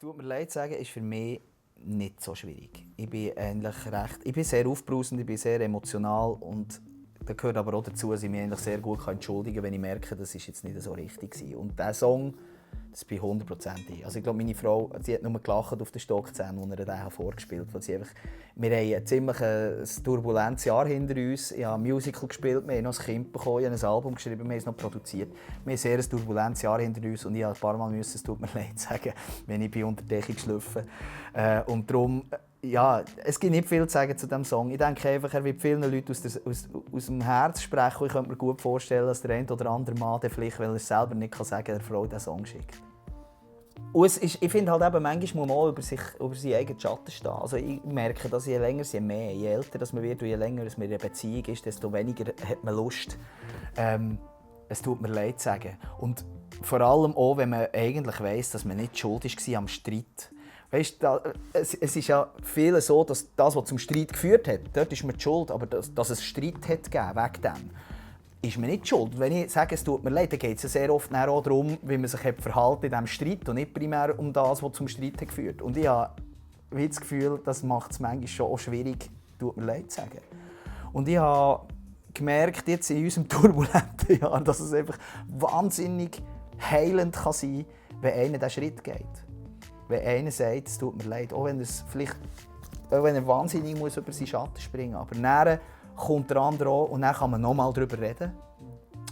tut mir leid sagen, ist für mich nicht so schwierig. Ich bin sehr aufbrausend, ich bin sehr emotional und da gehört aber auch dazu, dass ich mich eigentlich sehr gut entschuldigen kann, wenn ich merke, das ist jetzt nicht so richtig war. Und dieser Song, das bin 100% ich. Also ich glaube, meine Frau, sie hat nur gelacht auf der Stockzähne, als er den vorgespielt hat. Wir haben ein ziemlich turbulentes Jahr hinter uns. Ich habe ein Musical gespielt, wir haben noch ein Kind bekommen, ich habe ein Album geschrieben, wir haben es noch produziert. Wir haben ein sehr turbulentes Jahr hinter uns und ich musste ein paar Mal es tut mir leid sagen, wenn ich unter die Decke geschliffen bin. Und darum, ja, es gibt nicht viel zu sagen zu diesem Song. Ich denke einfach, er wird vielen Leuten aus dem Herz sprechen. Ich könnte mir gut vorstellen, dass der eine oder andere Mann, vielleicht, weil er es selber nicht sagen kann, der Frau diesen Song schickt. Und ich finde halt eben, manchmal muss man auch über seinen eigenen Schatten stehen. Also ich merke, dass je länger, je mehr, je älter dass man wird und je länger dass man in einer Beziehung ist, desto weniger hat man Lust, es tut mir leid zu sagen. Und vor allem auch, wenn man eigentlich weiss, dass man nicht schuld war am Streit. Weißt, es ist ja viel so, dass das, was zum Streit geführt hat, dort ist man die schuld, aber dass es Streit hat gegeben wegen dem, ist man nicht schuld. Wenn ich sage, es tut mir leid, dann geht es ja sehr oft auch darum, wie man sich verhalten in diesem Streit und nicht primär um das, was zum Streit hat geführt. Und ich habe das Gefühl, das macht es manchmal schon auch schwierig, tut mir leid zu sagen. Und ich habe gemerkt, jetzt in unserem turbulenten Jahr, dass es einfach wahnsinnig heilend kann sein kann, wenn einer diesen Schritt geht. Wenn einer sagt, es tut mir leid, auch wenn er wahnsinnig muss über seinen Schatten springen muss. Aber dann kommt der andere auch und dann kann man nochmal darüber reden.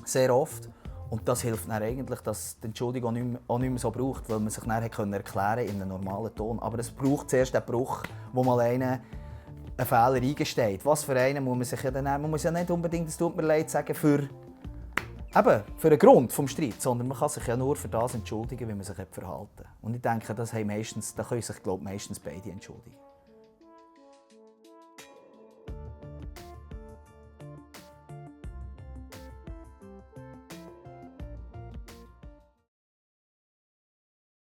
Sehr oft. Und das hilft dann eigentlich, dass die Entschuldigung auch nicht mehr so braucht, weil man sich dann erklären konnte in einem normalen Ton. Aber es braucht zuerst den Bruch, wo mal einer einen Fehler eingesteht. Was für einen muss man sich ja dann... Man muss ja nicht unbedingt «es tut mir leid» sagen für einen Grund des Streits, sondern man kann sich ja nur für das entschuldigen, wie man sich verhalten hat. Und ich denke, da können sich, glaube ich, meistens beide entschuldigen.